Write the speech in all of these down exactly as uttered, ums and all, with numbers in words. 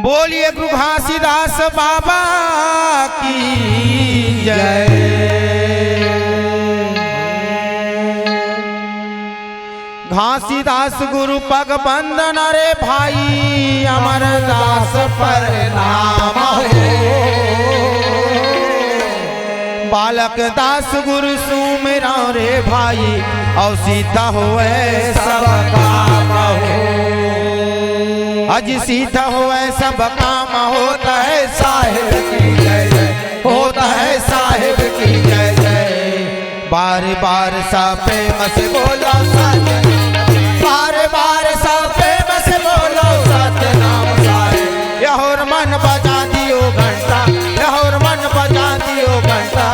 बोलिए गुरु घासीदास बाबा की जय। घासीदास गुरु पग बंदन रे भाई, अमरदास प्रणाम हो। बालक दास गुरु सुमिरौ रे भाई, अउ सिद्ध होवै सब काम हो। अज सिद्ध होवै सब काम, होत है साहेब की जय जय, होत है साहेब की जय जय। बार बार सब प्रेम से बोलो सत, बार बार सब प्रेम से बोलो सतनाम साहेब। यहोर मन बजा दियो घंटा, यहोर मन बजा दियो घंटा।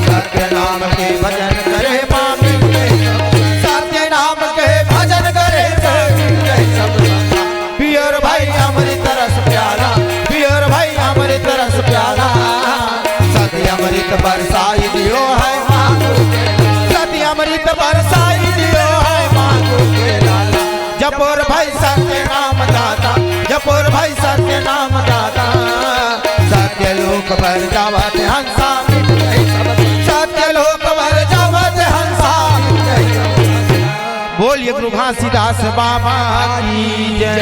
सत्य नाम के भजन करे माँ मिल गए सब। सत्य नाम के भजन करे माँ मिल गए सब। पियो रे भाई अमृत रस प्याला, पियो रे भाई अमृत रस प्याला। सत्य अमृत बरसाई दियो है माँ, सत्य अमृत बरसाई दियो है माँ के लाला। जपो रे भाई सत्य नाम दाता, जपो रे भाई सत्य नाम दाता। सत्य लोक बर जावत हंसा मिट गए सब, सत्य लोक बर जावत हंसा मिट गए सब। बोलिए गुरु घासीदास बाबा की जय।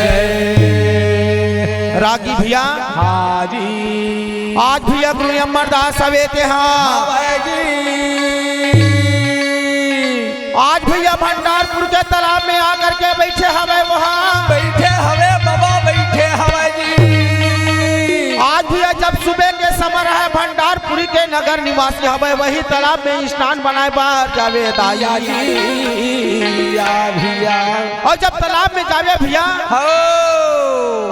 रागी भैया, हाँ जी। आज भैया गुरु अमरदास हवे तेहा। हवै जी। आज भैया भंडारपुर के तालाब में आकर के बैठे हवे वहाँ। बैठे हवे बाबा, बैठे हवै जी। आज भैया जब सुबह के समय रहे, भंडारपुरी के नगर निवासी हवे, वही तालाब में स्नान बनाए बर जावे दाई। या जी, या भैया। अउ जब तालाब में जावे भैया, हो।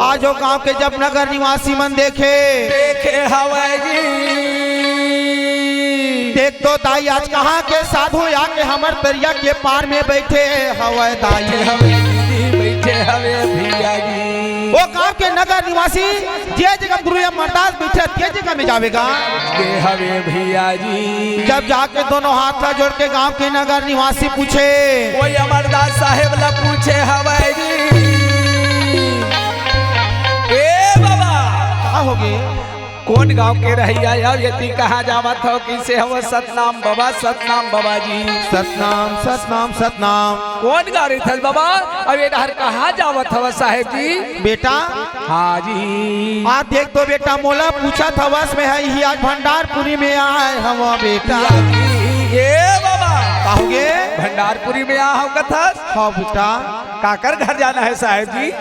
आज वो गांव के जब नगर निवासी मन देखे, देखे हवै जी। देख तो दाई, आज कहाँ के साधु आके हमर तरिया के पार में बैठे हवै दाई। बैठे हवै जी, बैठे हवै भैया जी। वो गांव के नगर निवासी जे जगह गुरु अमरदास बैठे, ते जगह में जावे गा। ये हवे भैया जी। जब जाके दोनों हाथ ला जोड़ के गांव के नगर निवासी पूछे। कोई अमरदास साहेब ला पूछे हवै जी। ए बाबा। का होगे? कोन गांव के रहइया हव? एती कहाँ जावत हव? कइसे हव? सतनाम बाबा, सतनाम बाबा जी। सतनाम, सतनाम, सतनाम। कोन गांव रहिथस बाबा? अब ए डहर कहाँ जावत हव साहेब जी? बेटा, हाँ जी। आ देख तो बेटा, मोला पूछत हवस, मैं ह इही आज भंडारपुरी में आए हवं बेटा। ए बाबा। का होगे? भंडारपुरी में आ हव कथस? हाँ बेटा। काकर घर जाना है साहेब जी?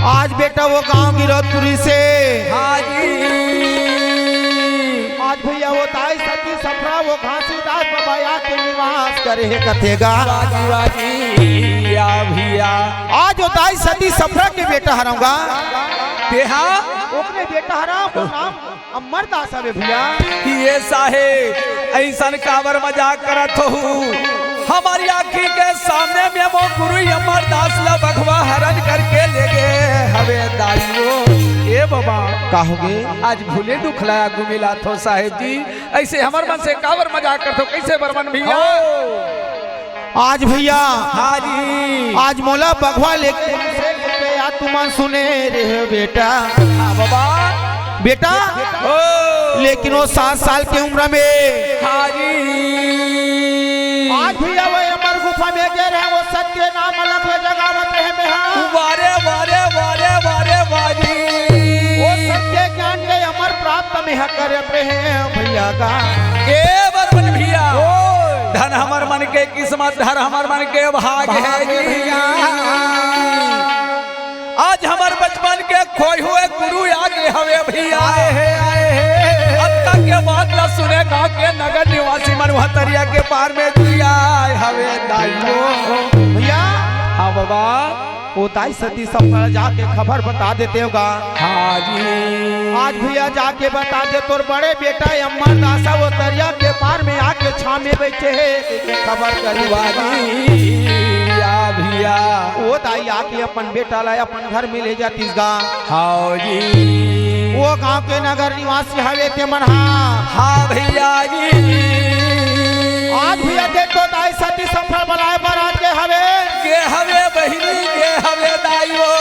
आज बेटा वो गांव गिरौदपुरी से। हाँ जी। आज भैया वो दाई सती सफरा वो घासीदास बाबा आके निवास करे हे कथे गा। वाह जी, वाह जी, या भैया। आज वो दाई सती सफरा के बेटा हरंव गा। तेहा? ओकरे बेटा हरंव, वो नाम अमरदास हवे भैया। ये साहेब, अइसन काबर मजाक करत हव? हमर आँखी के सामने में वो गुरु अमरदास ला बघवा हरन करके ले गे हवे दाई ओ। ए बाबा। का होगे? आज भूले दुख ला आगू मिलाथव साहेब जी। अइसे हमर मन से काबर मजाक करथव? कइसे बरमन भैया? हो। आज भैया, हाँ जी। आज मोला बघवा लेके यार तुमन सुने रे बेटा। हाँ बाबा। बेटा, ओ। लेकिन वो सात साल के उम्र में हाँ जी। आज भी अवय अमर गुफा में गे रहे, वो सत्य नाम अलख में जगावत रहे में हा। वारे, वारे, वारे, वारे, वाजी। वो सत्य ज्ञान के अमर प्राप्त में हा करत रहे भैया का। ए बरमन भैया, ओए। धन हमर मन के किस्मत, धन हमर मन के भाग हे भाग जी। भैया। आज हमर बचपन के खोए हुए गुरु आ गे हवे भैया। आए हे, आए हे। अतका के बात ला सुने गाँव के नगर निवासी मन वह तरिया के पार में जी आए हवे दाई हो। भैया। हाँ बाबा। वो दाई सती सपरा जाके खबर बता देते होगा। हाँ जी। आज भैया जाके बता दे, तोर बड़े बेटा अमर दासा वो तरिया के पार में आके छाँव में बैठे हे, खबर करे वाली। या भैया। वो दाई आके अपन बेटा ला अपन घर में ले जातिस गा। हाँ जी। वो गाँव के नगर निवासी हवे ते मन हा। हाँ भैया जी। आज भैया देख तो दाई सती सफरा बलाए बर आके हवे। गे हवे बहिनी, गे हवे दाई हो।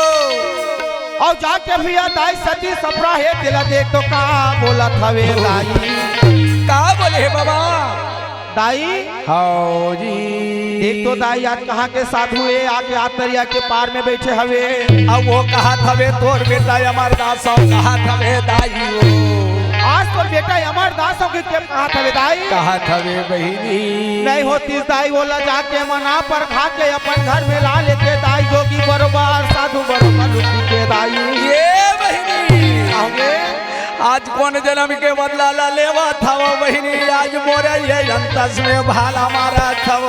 अउ जाके भैया दाई सती सफरा हे, तेला देख तो का बोलत हवे दाई। का बोले हे बाबा? दाई। हाँ जी। देख तो दाई, आज कहाँ के साधु हे, आके आ तरिया के पार में बैठे हवे। अब वो कहत हवे तोर बेटा अमरदास हो, कहत हवे दाई हो। आज तोर बेटा अमरदास हो के, के कहत हवे दाई। कहत हवे बहिनी। नहीं होतिस दाई, ओला जाके मना परघा के अपन घर में ला लेते दाई, जोगी बरोबर साधु बरोबर लुटी के दाई। ए बहिनी। कहोगे? आज कोन जनम के बदला ला लेवत हव बहिनी, आज मोरे ये अंतस में भाला मारत हव।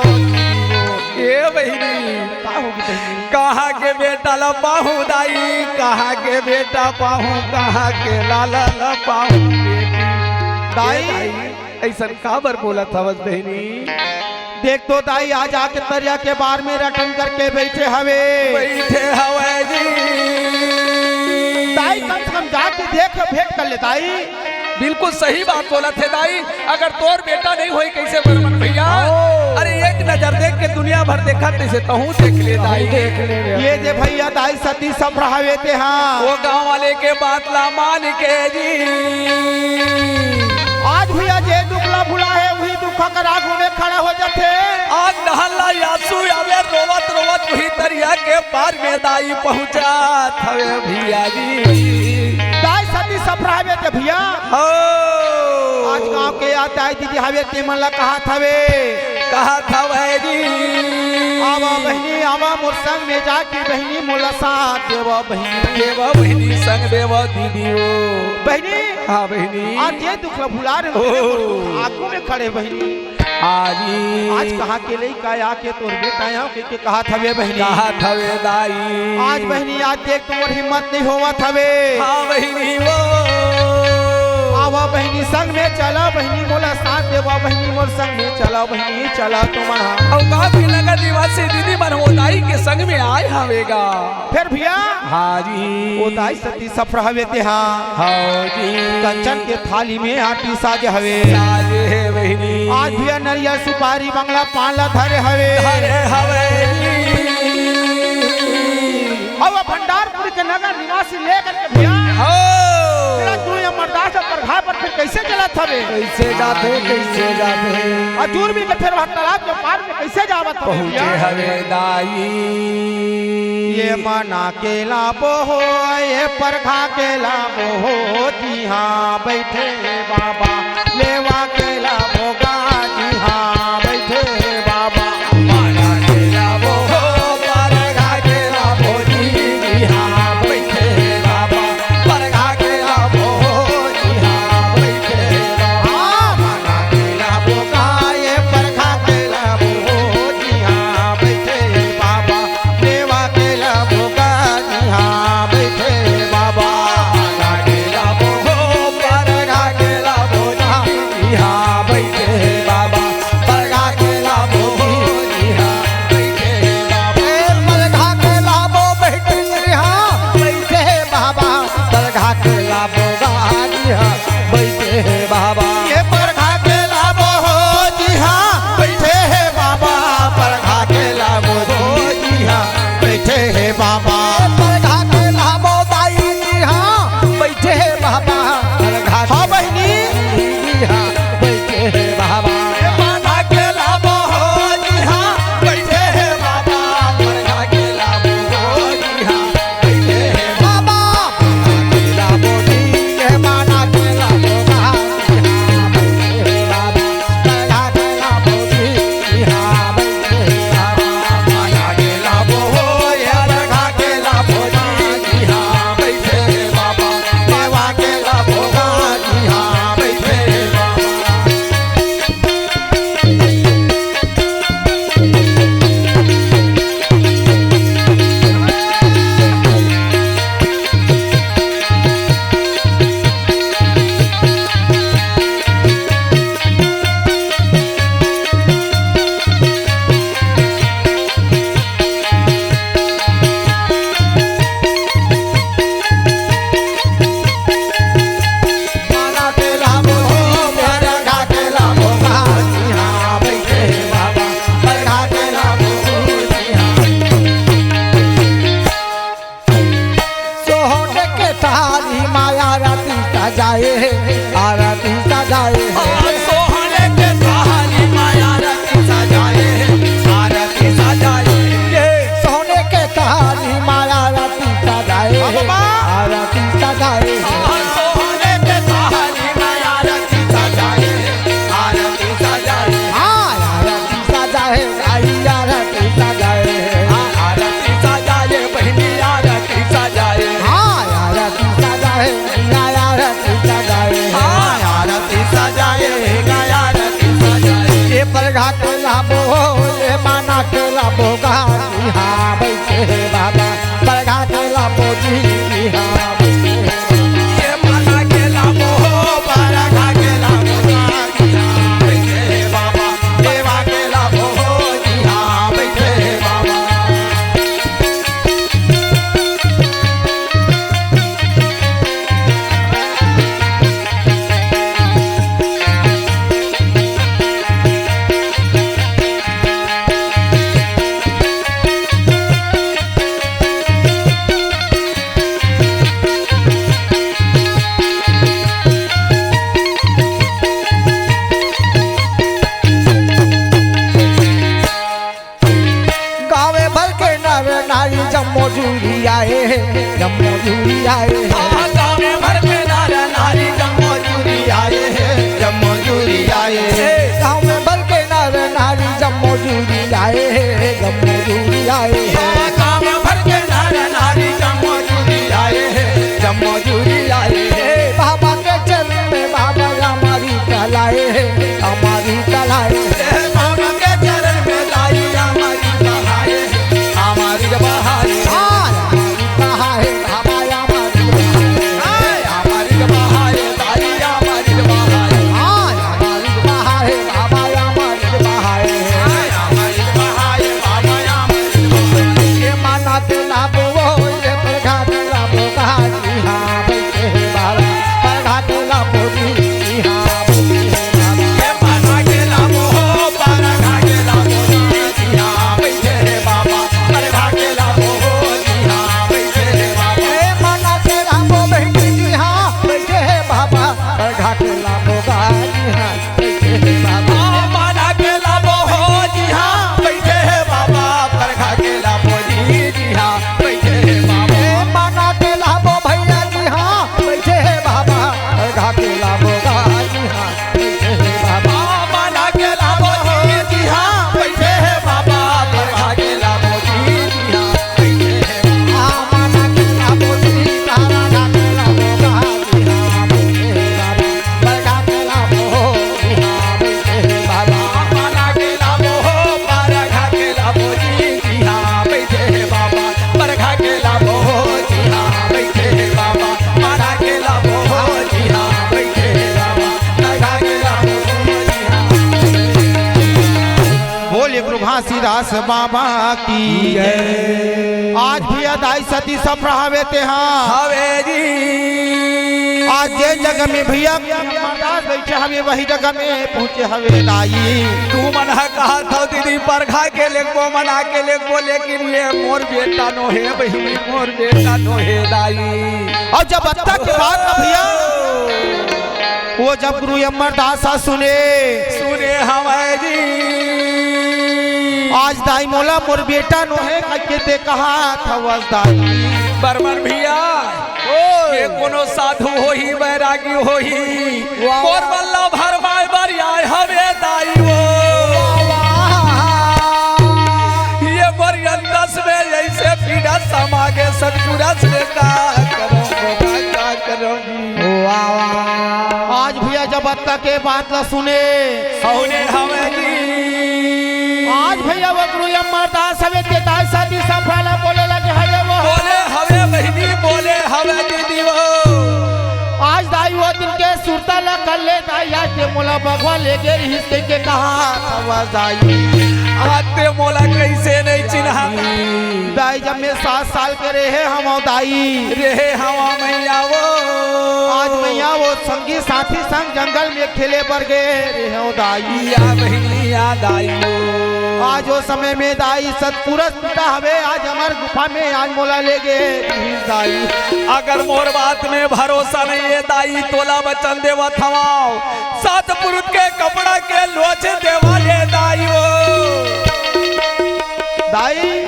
ए बहिनी, का होगे बहिनी? कहाँ के बेटा ला पाहूँ दाई, कहाँ के बेटा पाहूँ, कहाँ के लाला ला पाहूँ बेटी। दाई। ए दाई, अइसन काबर बोलत हवस बहिनी? देख तो दाई, आज आके तरिया के पार में रटन करके बैठे हवे। बैठे हवे जी। दाई, कम से कम जाके देख, भेंट कर ले दाई। बिल्कुल सही बात बोलत हे दाई, अगर तोर बेटा नहीं होई कैसे बरमन भैया? ओ। अरे एक नजर देख के दुनिया भर देखा, तैसे तहूँ देख ले दाई। देख ले रे। ये जे भैया दाई सती सफरा हवे ते हा। वो गाँव वाले के बात ला मान के जी। आज भैया जे दुख ला भुला हे, वही दुख कर आगू में खड़ा हो जाथे। आज नहला यासु आवे रोवत रोवत वही तरिया के पार में दाई पहुँचात हवे भैया जी। दाई सती सफरा हवे ते भैया। हो। आज गाँव के या दाई दीदी हवे ते मन ला कहत हवे। कहत हवे जी। आवा बहिनी, आवा मोर संग में जाके बहिनी मोला साथ देवा बहिनी। देवा बहिनी संग देवा दीदी हो। बहिनी। हाँ बहिनी। आज ये दुख ला भुला रहे हो, ओहो। आगू में खड़े बहिनी। हाँ जी। आज कहाँ के लइका आके तोर बेटा आके के कहत हवे बहिनी। कहत हवे दाई। आज बहिनी, आज देख तोर हिम्मत नहीं होवत हवे। हाँ बहिनी वो। आवा बहिनी संग में चला बहिनी, मोला साथ देवा बहिनी, मोर संग में चला बहिनी, चला तुमन हा। अउ गाँव के नगर निवासी दीदी मन वो दाई के संग में आए हवे गा। फिर भैया। हाँ जी। वो दाई सती सफरा हवे ते हा। हाँ जी। कंचन के थाली में आरती साजे हवे। साजे हे बहिनी। आज भैया नरिया सुपारी बंगला पान ला धरे हवे। धरे हवे जी। अउ भंडारपुर के नगर निवासी लेकर के भैया। हो। तेरा तू ये अमरदास परघा पर फिर कैसे चलत हवे? कैसे जाथे, कैसे जाथे? अजूर भी के फिर वहाँ तालाब के पार में कैसे जावत हवे पहुँचे भैया? हवे दाई। ये मना के लाबो हो, ये परघा के लाबो हो, जिहाँ बैठे बाबा लेवा के लाबो गा, जिहाँ बैठे बाबा। मना के लाबो हो, परघा के लाबो जी, जिहाँ बैठे बाबा, परघा के लाबो हो, जिहाँ बैठे बाबा। मना के लाबो गा, ये परघा के लाबो हो, जिहाँ बैठे बाबा। लेवा के लाबो गा, जिहाँ बैठे बाबा। परघा के लाबो हो, परघा के लाबो जी, जिहाँ थारी मा आरती सजाए हे, आरती सजाए हे। हाँ, सोहने के थारी मा आरती सजाए हे, आरती सजाए हे। ये सोने के थारी मा आरती सजाए हे, हाँ, बाबा। आरती सजाए हे। हाँ, सोहने के थारी मा आरती सजाए हे, आरती सजाए हे। हाँ, आरती सजाए, आई आरती सजाए हे। हाँ, आरती सजाए, बहिनी आरती सजाए। हाँ, आरती सजाए, मैया आरती सजाए। हाँ, आरती सजाए, मैया आरती सजाए। ये परघा के लाबो, ये माना के लाबो, गाजी हाँ बैठे हे बाबा। परघा के लाबो जी, हाँ बैठे हे। ये माना के लाबो, परघा के लाबो, गाजी हाँ बैठे हे बाबा। देवा के लाबो जी, हाँ बैठे हे बाबा। गावे भर के नर नारी जम्मो जुड़ी आए हे, जम्मो जुड़ी आए हे। हाँ, गावे भर के नर नारी जम्मो जुड़ी आए हे, जम्मो जुड़ी आए हे। गावे भर के नर नारी जम्मो जुड़ी आए हे, जम्मो जुड़ी आए हे। हाँ, गावे भर के नर नारी जम्मो जुड़ी आए हे, जम्मो जुड़ी आए हे। बाबा के चरण में बाबा हमारी चलाए हे, हमारी चलाए हे। बाबा के चरण में दाई हमारी बहाए, हमारी बहाए। हाँ, हमारी बहाए, बाबा हमारी बहाए। हाँ, हमारी बहाए, दाई हमारी बहाए। हाँ, हमारी बहाए, बाबा हमारी बहाए। हाँ, हमारी बहाए, बाबा हमारी बहाए। ये माना के लाबो, ये परघा के लाबो, गाजी हाँ बैठे हे बाबा। परघा के लाबो जी, हाँ बैठे हे बाबा। ये माना के लाबो, परघा के लाबो जी, हाँ बैठे हे बाबा। परघा के लाबो जी, हाँ बैठे हे बाबा। ये माना के लाबो बहिनी जी, हाँ बैठे हे बाबा। परघा के लाबो गाजी हाँ बैठे हे बाबा। माना के लाबो हो जी हाँ, बैठे हे बाबा, परघा के लाबो जी, जी हाँ, बैठे हे बाबा। ए, माना के लाबो भैया जी हाँ, बैठे हे बाबा, परघा के लाबो गाजी हाँ, बैठे हे बाबा। माना के लाबो जी, जी हाँ, बैठे हे बाबा, परघा के लाबो जी, जी हाँ। बोल एक घासीदास बाबा की जय। आज भी दाई सती सफरा हवे तेहा। हवे जी। आज जे जगह में भैया अमरदास बैठे हवे, वही जगह में पहुँचे हवे दाई। तुमन ह कहत हव दीदी परघा के लेगबो, मना के लेगबो, लेकिन ये मोर बेटा नो हे बहिनी, मोर बेटा नो हे दाई। अउ जब अतका के बात ना भैया, वो जब गुरु अमरदास ह सुने, सुने हवय जी। आज दाई मोला मोर बेटा नो हे कहिके ते कहत हवस दाई। बर्मन भैया, ओ। ये कोनो साधु होही, बैरागी होही, वाह, मोर वाह। बल्ला भरमाए बर आए हवे दाई वो। वाह, वाह। ये मोर अंदस में ऐसे पीड़ा समा गे सतगुरस में का करंव बाबा, का करंव। वाह, वाह। आज भैया जब अतका के बात ला सुने, सुने हवे जी। आज भैया वो गुरु अमरदास हवे, ते दाई सती सफरा ला बोले लगे हवे वो। बोले हवे बहिनी, बोले हवे दीदी वो। आज दाई वो दिन के सुरता ला कर ले दाई, आज ते मोला बघवा ले गे रिहिस कहिके कहा हवस दाई। आज ते मोला कइसे नहीं चिन्हा? दाई जब मैं सात साल के रेहे हवंव दाई। रेहे हवंव मैया वो। आज मैया वो संगी साथी संग जंगल में खेले बर गे रेहेंव दाई। या बहिनी या दाई वो। आज ओ समय में दाई सतपुरस पिता हवे, आज हमर गुफा में आज मोला ले गे रिहिस दाई। अगर मोर बात में भरोसा नइ हे दाई, तोला वचन देवत हवंव, सतपुरुष के कपड़ा के लोच देवा ले दाई ओ। दाई,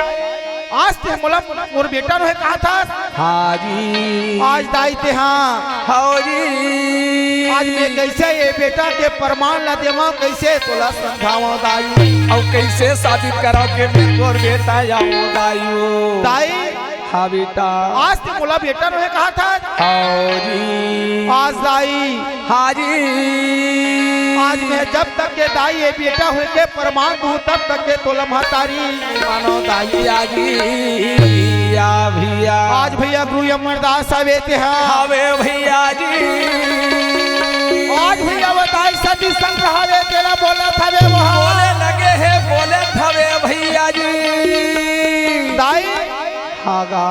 आज ते मोला मोर बेटा नोहे कहा था। हाँ जी। आज दाई ते हाँ। हाँ जी। आज मैं कइसे ये बेटा के प्रमाण ला देवां, कइसे तोला समझावां दाई? अउ कइसे साबित करांव के मैं तोर बेटा आंव दाई ओ? दाई। हाँ बेटा। आज ते मोला बेटा नोहे कहा था। हाँ जी। आज दाई। हाँ जी। आज मैं जब तक के दाई ये बेटा होय के प्रमाण दूं, तब तक के तोला महतारी नइ मानों दाई। या जी, या भैया। आज भैया गुरु अमरदास हवे ते हा। हवे भैया जी। आज भैया वो दाई सती संग हवे तेला बोलत हवे वो हा। बोले लगे हे, बोलत हवे भैया जी। दाई। हाँ गा।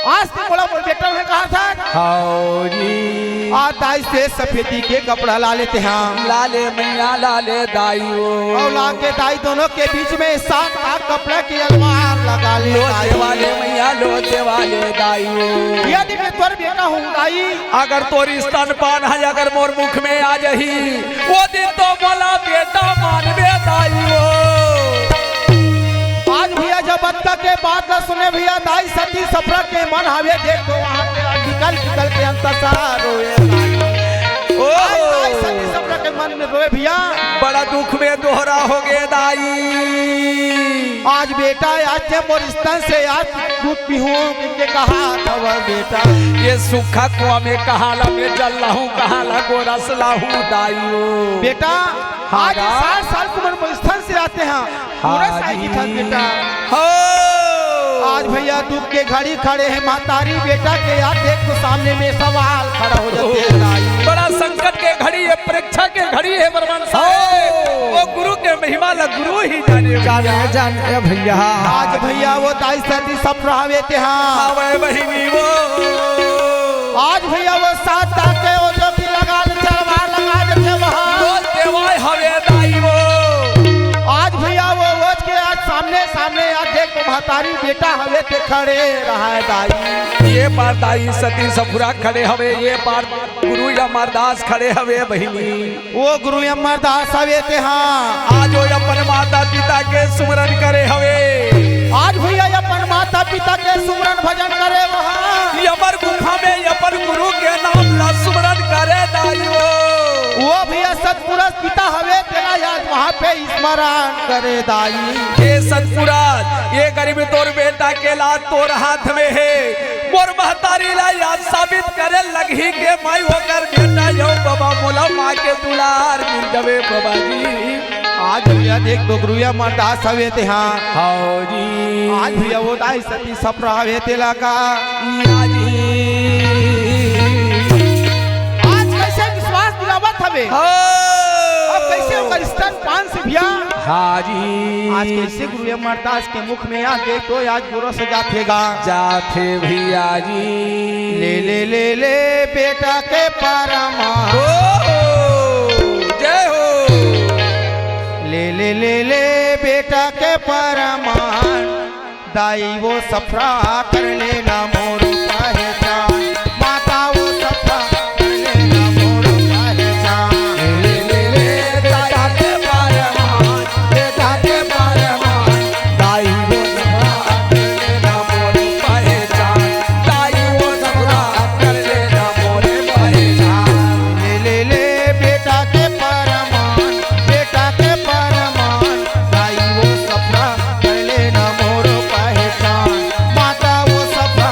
आज ते मोला मोर बेटा नोहे कहा था। हाँ जी। आज दाई से सफेदी के कपड़ा ला ले ते हा। ला ले मैया, ला ले दाई ओ। अउ ला के दाई दोनों के बीच में सात आठ कपड़ा के अलमार लगा ले दाई। लोचे वाले मैया, लोचे वाले दाई ओ। यदि मैं तोर बेटा हों दाई। अगर तोर स्तनपान हे, अगर मोर मुख में आ जाही, ओ दिन तो मोला बेटा मानबे दाई ओ। आज भैया जब अंत के बात ला सुने भैया, दाई सती सफरा के मन हवे, देख तो वहाँ पे निकल निकल के अंत सार रोए। ओ। आज दाई सती सफरा के मन में रोए भैया। बड़ा दुख में दोहरा हो गे दाई। आज बेटा, आज जे मोर स्तन से आज दूध पीहूं के कहा था वो बेटा। ये सूखा कुआं में कहाँ ला मैं जल लाहूं, कहाँ ला गोरस लाहूं दाई ओ। बेटा, हाँ आज गा। साठ साल के उम्र में स्तन से आते हैं। पूरा हाँ साइकिल जी। था बेटा। हो। आज भैया दुख के घड़ी खड़े हे महतारी बेटा के, यार देख तो सामने में सवाल खड़ा हो जाते हैं दाई। बड़ा संकट के घड़ी हे, परीक्षा के घड़ी हे बलवान साहब। हो। वो गुरु के महिमा ला गुरु ही जाने। जाने, जाने भैया। आज भैया वो दाई सती सफरा हवे ते हा। हवे बहिनी वो। आज भैया वो सात ताके वो जो कि लगा दे, चरवा लगा देते वहाँ। बोल देवाय हवे दाई वो। आज भैया वो ओज के आज सामने, सामने आज देख तो महतारी बेटा हवे ते खड़े रहा हे दाई। ये पार दाई सती सफरा खड़े हवे, ये पार गुरु अमरदास खड़े हवे बहिनी। ओ गुरु अमरदास हवे ते हा। आज ओ अपन माता पिता के सुमरन करे हवे। आज भैया अपन माता पिता के सुमरन भजन करे वहाँ। ये अमर गुफा में अपन गुरु के नाम ला सुमरन करे दाई ओ। ओ भैया सतपुरुष पिता हवे तेला याद वहाँ पे स्मरण करे दाई। ये सतपुरुष, ये गरीब तोर बेटा के लात तोर हाथ में हे। मोर महतारी ला याद साबित करे लगही के माई ओकर बेटा यो बाबा मोला माँ के दुलार मिल जावे बाबा जी। आज भैया देख तो गुरु अमरदास हवे ते हा। हाँ जी। आज भैया वो दाई सती सफरा हवे तेला का। या जी। आज कइसे विश्वास दिलावत हवे? हाँ। अब कइसे ओकर स्तनपान से भैया? हाँ जी। आज कइसे गुरु अमरदास के मुख में आके तो आज गोरस जाथे गा। जाथे भैया जी। ले, ले, ले, ले बेटा के परमान। ओ, जय हो। ले, ले, ले, ले बेटा के परमान। दाई वो सफरा कर लेना मोर पहचान। माता वो सफरा कर लेना मोर पहचान। ले, ले, ले, ले, दाई के परमान। बेटा के परमान। दाई वो सफरा कर लेना मोर पहचान। दाई वो सफरा कर लेना मोर पहचान। ले, ले, ले, बेटा के परमान, बेटा के परमान। दाई वो सफरा कर लेना मोर पहचान। माता वो सफरा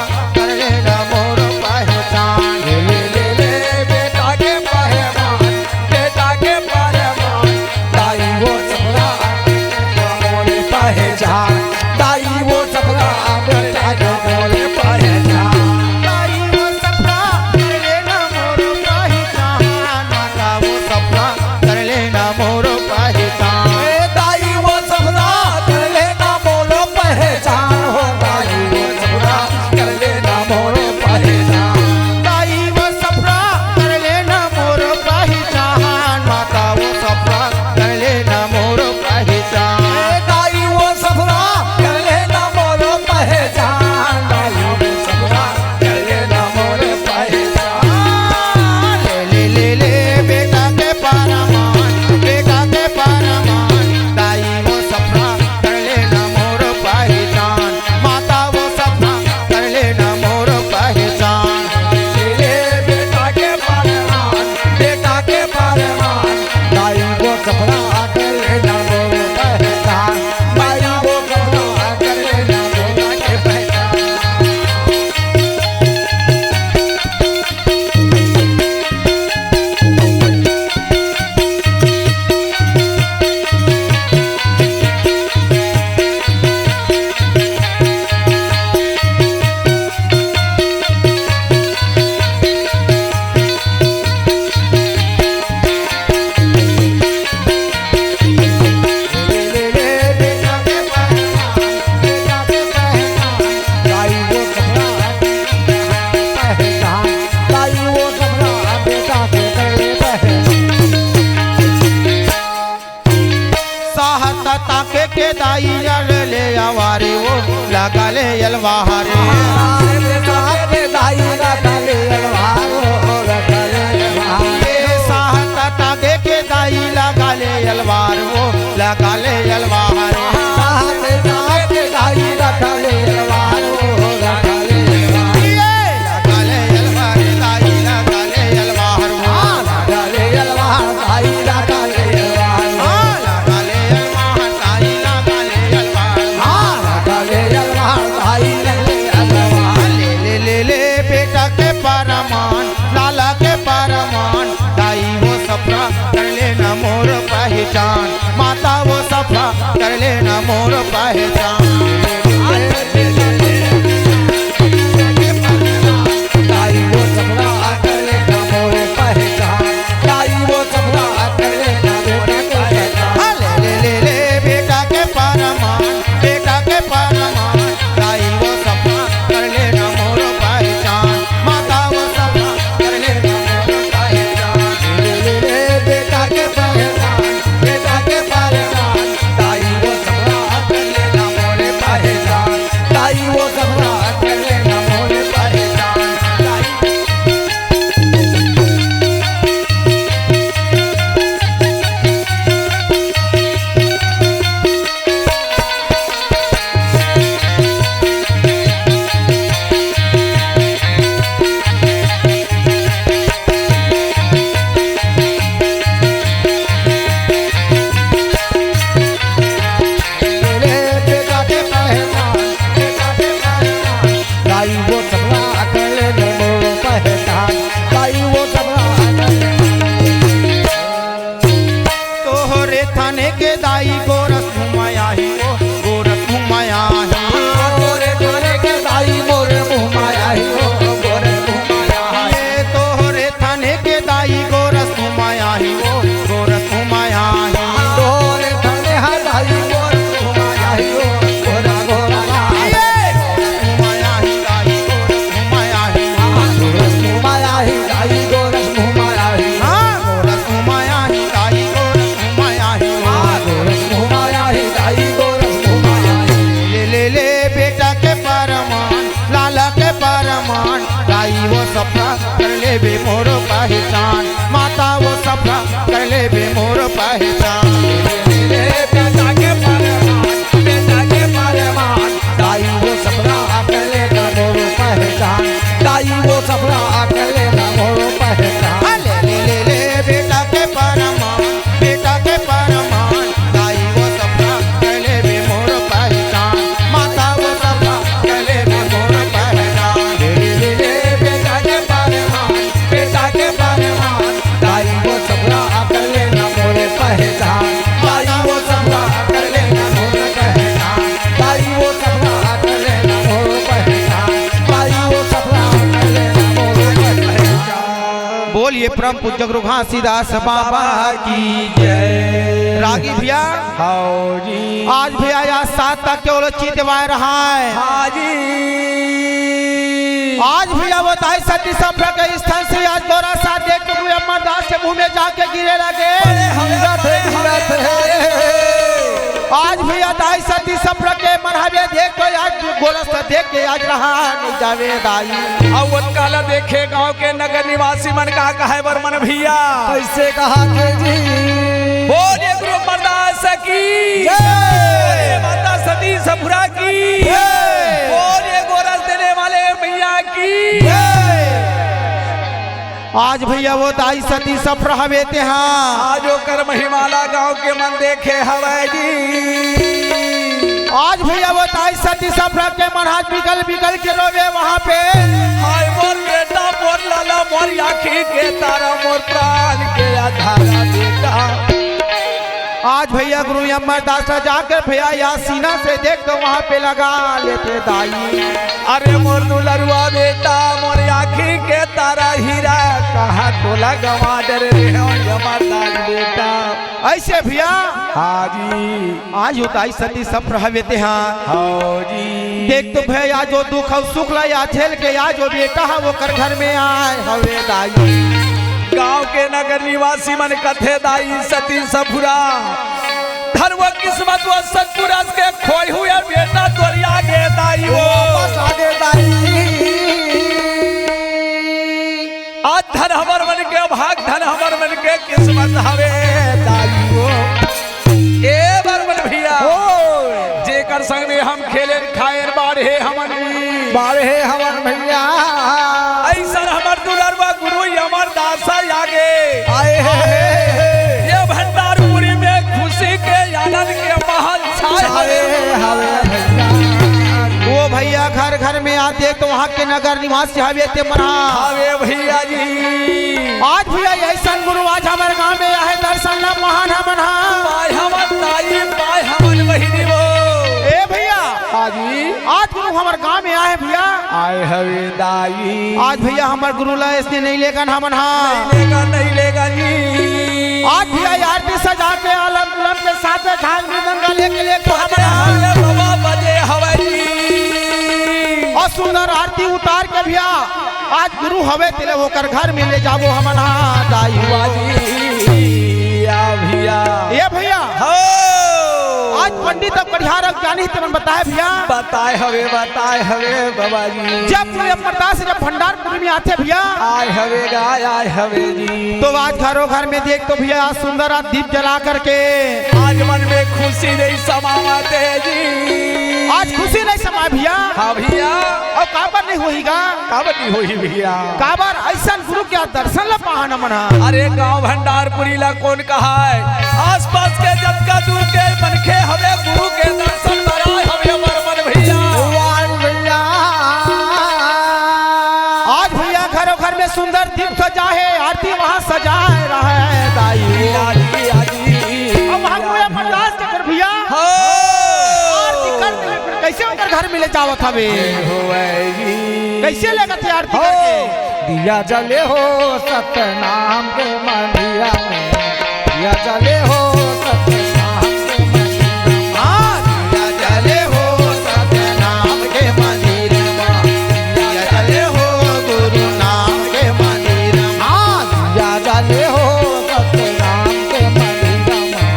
लगा ले अलवार रे। साहत दाई लगा ले अलवार हो, लगा ले अलवार। ए साहत देके दाई लगा ले अलवार हो, लगा ले अलवार रे। साहत दाई लगा ले अलवार हो, लगा ले अलवार। ए लगा ले अलवार दाई, लगा ले अलवार हो। हाँ, लगा ले अलवार दाई, लगा ले अलवार। हाँ, लगा ले अलवार दाई, लगा ले अलवार। हाँ, लगा ले अलवार दाई, लगा ले अलवार। ले, ले, ले, ले, बेटा के परमान, लाला के परमान, दाई वो सफरा कर लेना मोर पहचान, माता वो सफरा कर लेना मोर पहचान। दाई वो सफरा कर लेना मोर पहचान, दाई वो सफरा कर लेना मोर पहचान। ले, ले, ले, ले, बेटा के परमान, बेटा के परमान, दाई वो सफरा कर लेना मोर पहचान, माता वो सफरा कर लेना मोर पहचान। ले, ले, ले, बेटा के पहचान, बेटा के पहचान, दाई वो सफरा कर लेना मोर पहचान, दाई वो सफरा कर लेना मोर पहचान, दाई। दाई वो सफरा कर ले मोर पहचान, दाई वो सफरा कर ले। तोहरे थाने के दाई गोरस घुमाया ही हो, गोरस घुमाया ही। तोहरे थाने के दाई मोर घुमाया ही हो, गोरस घुमाया ही। ये तोहरे थाने के दाई गोरस घुमाया ही हो, गोरस घुमाया ही। तोहरे थाने हा दाई गोरस घुमाया ही हो, गोरस घुमाया ही। ये गोरस घुमाया ही दाई, गोरस घुमाया ही। हाँ, गोरस घुमाया ही दाई, गोरस घुमाया ही। हाँ, गोरस घुमाया ही दाई, गोरस घुमाया ही। हाँ, गोरस घुमाया ही दाई, गोरस घुमाया ही। ले, ले, ले, बेटा के परमान, लाला के परमान, दाई वो सफरा कर लेबे मोर पहचान, माता वो सफरा कर लेबे मोर पहचान। ले, ले, बेटा के परमान, बेटा के परमान, दाई वो सफरा कर लेना मोर पहचान, दाई वो सफरा कर लेना मोर पहचान। ले, ले, ले, ले, बेटा के परमान, बेटा के परमान, दाई वो सफरा कर लेबे मोर पहचान, माता वो सफरा कर लेबे मोर पहचान। ले, ले, ले, ले, बेटा के परमान, बेटा के परमान, दाई वो सफरा कर लेना मोर पहचान, दाई वो सफरा कर लेना मोर पहचान, दाई वो सफरा कर लेना मोर पहचान, दाई वो सफरा कर लेना मोर पहचान। बोलिए परम पूज्य गुरु घासीदास बाबा की जय। रागी भैया, हाँ जी। आज भैया, आज सात तक के ओलो चित वाय रहा है। हाँ जी। आज भैया, वो दाई सती सफरा के स्थान से आज गोरा साथ देख के हुए अमरदास के मुंह में जाके गिरे लगे। अरे, हमें गिरत है, गिरत है। आज भैया, दाई सती सफरा के मन हवे देख के आज गोरस देख के आज रहा नहीं जावे दाई। अब वो काला देखे गांव के नगर निवासी मन का कहे बर मन भैया। कैसे कहा थे जी? बोलिए गुरु अमरदास की जय। बोलिए माता सती सफरा की जय। बोलिए गोरस देने वाले मैया की जय। आज भैया वो दाई सती सफरा हवे ते हा। आज ओकर महिमाला गांव के मन देखे हवै जी। आज भैया वो दाई सती सफरा के मन आज बिगल बिगल के रोवे वहाँ पे। हाय मोर बेटा, मोर लाला, मोर आँखी के तारा, मोर प्राण के आधारा बेटा। आज भैया गुरु अमरदास ला जाकर भैया या सीना से देख तो वहाँ पे लगा लेते दाई। अरे मोर दुलरुआ बेटा, मोर आँखी के तारा हीरा, कहाँ तोला गवा डरे रे हो अमरदास बेटा। ऐसे भैया, हाँ जी। आज वो दाई सती सफरा हवे ते हा। हाँ जी। देख तो भैया, जो दुख अउ सुख ला या झेल के या जो बेटा हा ओकर घर में आए हवे दाई। गांव के नगर निवासी मन कथे दाई सती सफरा। धन वो किस्मत वो सतपुरुष के खोए हुए बेटा तोरिया गे दाई वो। वापस आ गे दाई। आज धन हमर मन के भाग, धन हमर मन के किस्मत हवे दाई वो। ए बर्मन भैया, ओ। जेकर संग में हम खेलेन खाएन, बाढ़े हमन। बाढ़े हमन भैया। अइसन हमर दुलरवा गुरु अमरदास आगे। आए हे। ये भंडारपुरी में खुशी के आनंद के माहौल छाए छाए हवे। हवे भैया। ओ भैया, घर घर में आ देख तो वहाँ के नगर निवासी हवे ते मना। हवे भैया जी। आज भैया अइसन गुरु आज हमर गांव में आहे, दर्शन ला महान हमन हा। पाए हमन दाई, पाए हमन बहिनी वो। ए भैया, हाँ जी। आज गुरु हमर गांव में आहे भैया। आए हवे दाई। आज भैया हमर गुरु ला अइसने नहीं लेगन हमन हा। नहीं लेगन, नहीं लेगन जी। आज भैया आरती सजा के आलम उलम के साथ झाल मृदंगा लेके लेके हमन हा। बजे हवे बाबा, बजे हवे जी। अउ सुंदर आरती उतार के भैया आज गुरु हवे तेला ओकर घर में ले जाबो हमन हा दाई। बाजी, आ भैया। ए भैया। हो। आज पंडित अउ कटिहार अउ ज्ञानी तेमन बताए भैया। बताए हवे, बताए हवे बाबा जी। जब पूरे अमरदास जब भंडारपुरी में आथे भैया। आए हवे गा, आए हवे जी। तो आज घरों घर में देख तो भैया आज सुंदर आज दीप जला करके आज मन में खुशी नहीं समावत हे जी। आज खुशी नहीं समाए भैया। हाँ भैया। अउ काबर नहीं होही गा? काबर नहीं होही भैया? काबर अइसन गुरु के दर्शन ला पाहन हमन हा। अरे गांव भंडारपुरी ला कोन कहाय? आसपास के जतका दूर के मनखे हवे गुरु के दर्शन बर आए हवे हमर मन भैया। वाह भैया। आज भैया घरों घर में सुंदर दीप सजा हे, आरती वहाँ सजाए रहे दाई। भैया जी, भैया जी। अब हमको ये बर्दाश्त कर भैया। हो। आरती कर दे, कइसे ओकर घर में ले जावत हवे? होवे जी। कइसे लेगत हे आरती हो। करके? दिया जले हो सतनाम के मंदिरा में, दिया जले हो सतनाम के मंदिरा में। हाँ, दिया जले हो सतनाम के मंदिर मा, दिया जले हो गुरु नाम के मंदिर मा। हाँ, दिया जले हो सतनाम के मंदिर मा,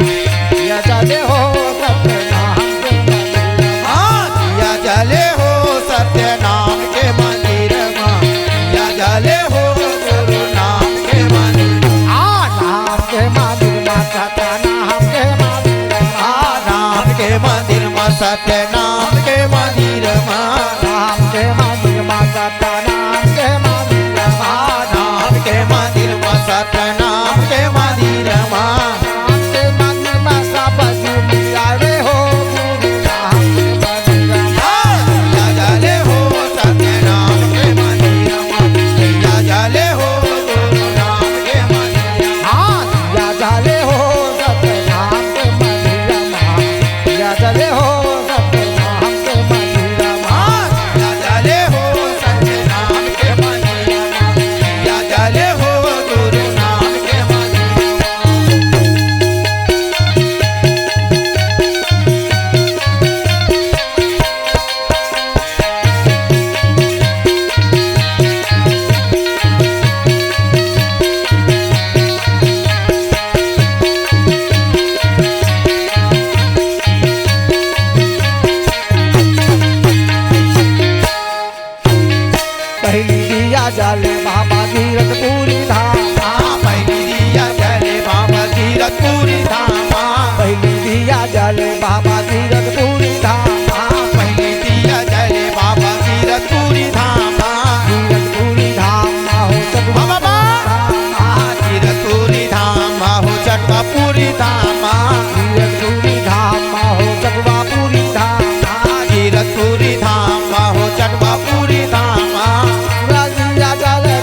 दिया जले हो सतनाम के मंदिर मा। हाँ, दिया जले हो सत्यनाम के मंदिर मा, दिया जले हो गुरु नाम के मंदिर। आ नाम के मंदिर मा सत्यनाम के मंदिर मा। आ नाम के मंदिर मा सत्यनाम के मंदिर मा। नाम के मंदिर मा सत्यनाम के मंदिर मा। आ नाम के मंदिर मा सत्यनाम के मंदिर मा। नाम के मंदिर मा सब जुमिया रे हो गुरु नाम के मंदिर मा। हाँ, दिया जले हो सत्यनाम के मंदिर मा, दिया जले हो गुरु नाम के मंदिर मा। हाँ, दिया जले हो सत्यनाम के मंदिर मा, दिया जले हो सत्यनाम के मंदिर मा। हाँ, दिया जले हो सत्यनाम के मंदिर मा, दिया जले हो गुरु नाम के मंदिर मा। पहिली दिया जले बाबा कीरतपुरी धाम। हाँ, पहिली दिया जले बाबा कीरतपुरी धाम। पहिली दिया जले बाबा कीरतपुरी धाम। हाँ, पहिली दिया जले बाबा कीरतपुरी धाम। कीरतपुरी धाम मा हो सतगुरु हाँ, बाबा। धाम। हाँ, कीरतपुरी धाम मा हो चटवापुरी धाम। कीरतपुरी धाम मा हो चटवापुरी धाम। हाँ, कीरतपुरी धाम मा हो चटवापुरी धाम। राजिया जले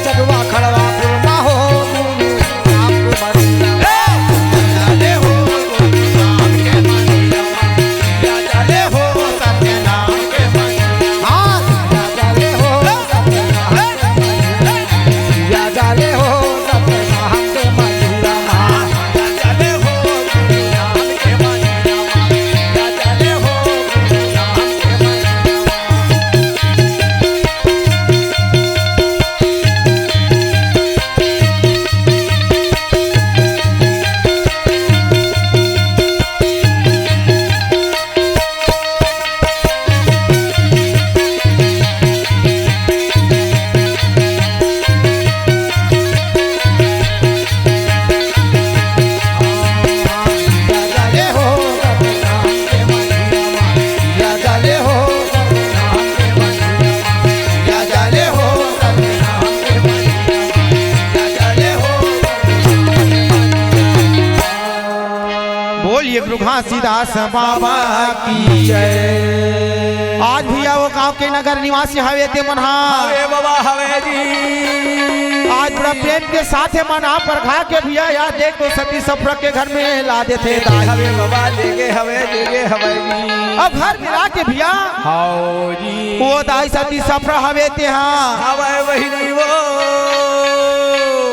घासीदास बाबा की जय। आज भैया वो गांव के नगर निवासी हवे ते मन हा। हवे बाबा, हवे जी। आज बड़ा प्रेम के साथ हे मन आप परघा के भैया, या देख तो सती सफरा के घर में ला देथे दाई। हवे बाबा, लेगे हवे, लेगे हवे जी। अब घर में ला के भैया, हाओ जी। वो दाई सती सफरा हवे ते हा। हवे बहिनी वो।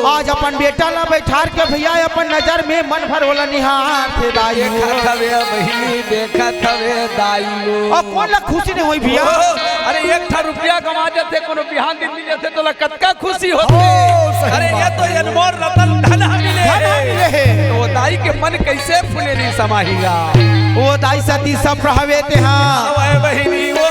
आज अपन बेटा ला बैठार के भैया अपन नजर में मन भर ओला निहारथे दाई। देखत हवे बहिनी, देखत हवे दाई वो। अउ कोन ला खुशी नहीं होही भैया? ओ, अरे एक ठा रुपया कमा जथे, कोनो बिहान दिन मिल जथे, तोला कतका खुशी होथे। ओ, सही अरे ये बात तो हे। अनमोल रतन धन ह मिले धन ह हे। मिले हे। तो दाई के मन कैसे फूले नहीं समाही गा। वो दाई सती सफरा हवे ते हा। हवे बहिनी वो।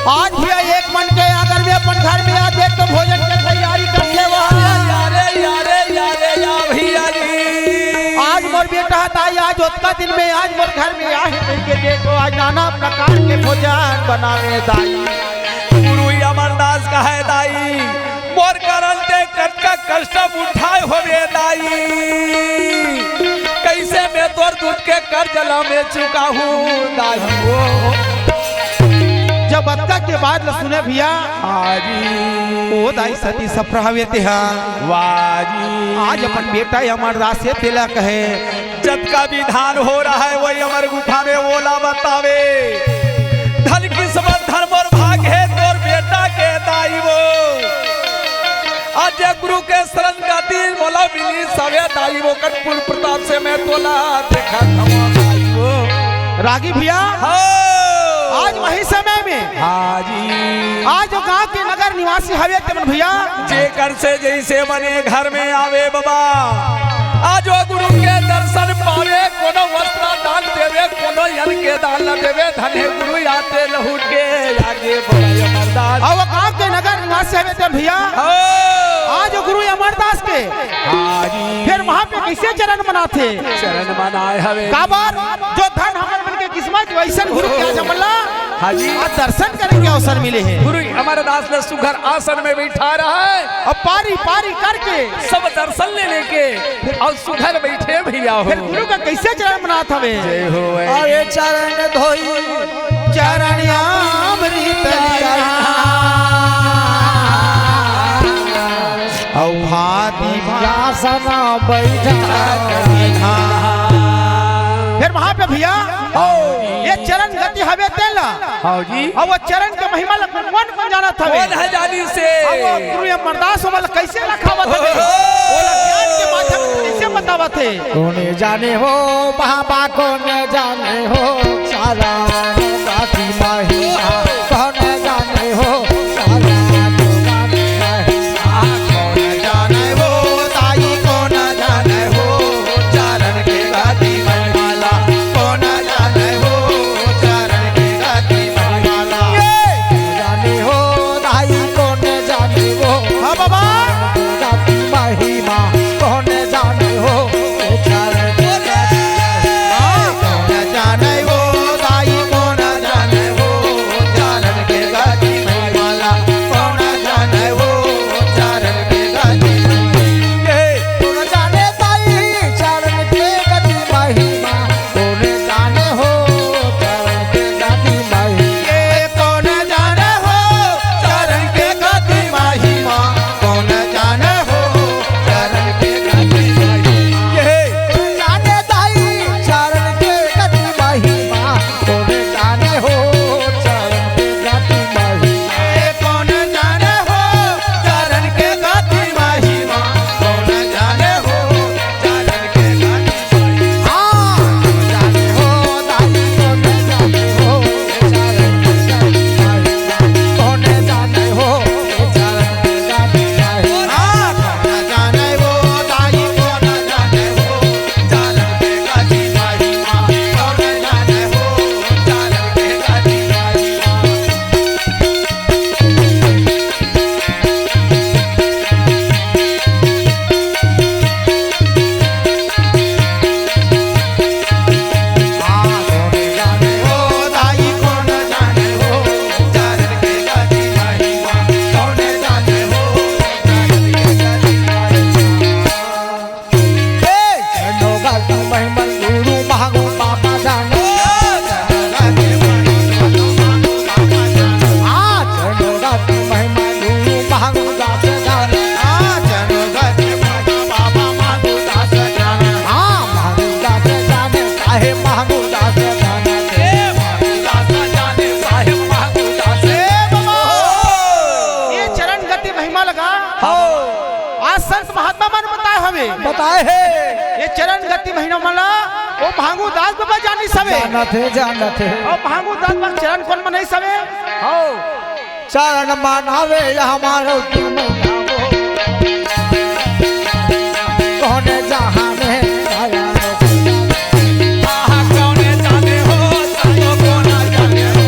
आज भैया एक मन के अगर मैं अपन घर में आ देख तो भोजन के तैयारी करथे वो। यारे, यारे, यारे, या भैया जी। आज मोर बेटा ह दाई, आज ओतका दिन में आज मोर घर में आहे कहिके देखो, आज नाना प्रकार के भोजन बनावे दाई। गुरु अमरदास कहे दाई, मोर कारण ते कतका कष्ट उठाए होबे दाई, कैसे मैं तोर दूध के कर्ज ला मैं चुकाहूँ दाई वो। जब अतका के बात ल सुने भैया, हाजी। ओ दाई सती सफरा हवे ते हा। वाजी। आज अपन बेटा अमरदास हे तेला कहे, जतका भी धान हो रहा है, वही अमर गुफा में ओला बतावे। धन किस्मत, धन मोर भाग हे, तोर बेटा के दाई वो। आज जे गुरु के शरण गति मोला मिली सवे दाई वो, कनपुर प्रताप से मैं तोला देखा खवा दाई वो। रागी भैया, हाँ। आज वही समय में, हाँ जी। आज वो गांव के नगर निवासी हवे तेमन भैया, जेकर से जैसे बने घर में आवे बाबा, आज वो गुरु के दर्शन पावे, कोनो वस्त्र दान देवे, कोनो अन्न के दान न देवे, धन्य गुरु आते लहुट के आगे बढ़े अमरदास। अब वो गांव के नगर निवासी हवे तेमन भैया, हो। आज वो गुरु अमरदास के, हाँ जी। फिर वहां पे कैसे चरण मनाथे? चरण मनाए हवे। काबर? जो धन हमन मन के किस्मत वैसन गुरु के आज हमन ला हाँ जी। आज दर्शन करे के अवसर मिले हे। गुरु अमरदास ल सुघर आसन में बैठा रहा है। अब पारी पारी करके सब दर्शन ले लेके और सुघर बैठे भैया हो। फिर गुरु का कैसे चरण मनात हवे? जय हो। अरे चरण धोई चरण अमृत अउ भाती आसन बैठा। फिर वहां पे भैया, ये चरण गति हवे तेला। हाँ जी। अब वो चरण के महिमा ला कौन कौन जानत हवे? कौन है जानी से? अब वो गुरु अमरदास वाला कैसे रखावत हवे? ओहो। ओला ज्ञान के माध्यम से कैसे बतावत हे? कोने जाने हो बाबा, कोने जाने हो सारा बाकी महिमा, कोने जाने हो सारा बाकी महिमा। कोन जाने वो ताई, कोन जाने वो चरण के गति महिमाला, कोन जाने वो चरण के गति महिमाला। ये जाने हो ताई, कोन जाने वो हाँ बाबा। गति महिमा, कोन जाने हो चरण के गति महिमा। हाँ, कोन जाने वो ताई, कोन जाने वो चरण के गति महिमा। महात्मा मन बताए हवे। बताए हे। ये चरण गति महिमा मन ला वो भांगू दास बाबा जानिस हवे। जानत हे, जानत हे। अउ भांगू दास बाबा चरण कोन बनाइस हवे? हौ। चरण बनावे या हमारो तुम। कौन जहाने आया? आहा, कौन जाने हो, साधो को ना जाने हो।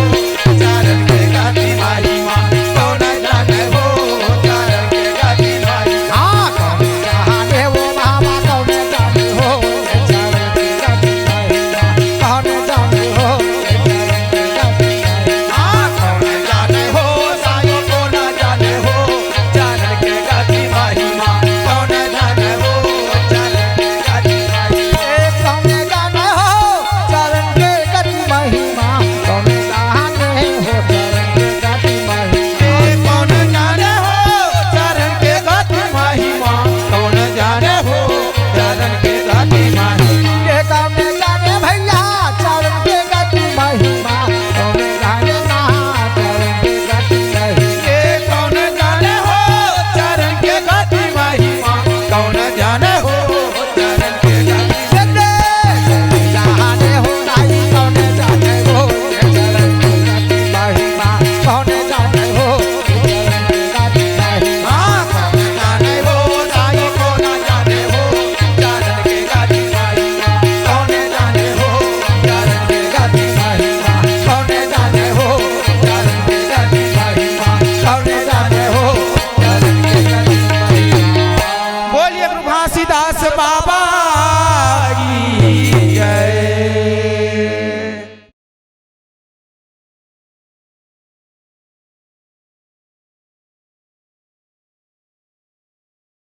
चरण के गति महिमा, कौन जाने हो, चरण के गति महिमा। हाँ, कौन जाने वो बाबा, कौन जाने हो, चरण के गति महिमा, कौन जाने हो, चरण के गति महिमा। हाँ, कौन जाने हो, सायो को ना जाने हो, चरण के गति महिमा, कौन जाने हो, चरण के गति महिमा। ए, कौन जाने हो, चरण के गति महिमा, कौन जाने हो, चरण के गति महिमा। ए, कौन जाने हो, चरण के गति महिमा, कौन जाने हो, चरण के गति महिमा। ए, कौन जाने भैया, चरण के गति महिमा, कौन जाने ना, चरण के गति महिमा। ए, कौन जाने हो, चरण के गति महिमा, कौन जाने हो, बोलिए प्रभु घासीदास बाबा।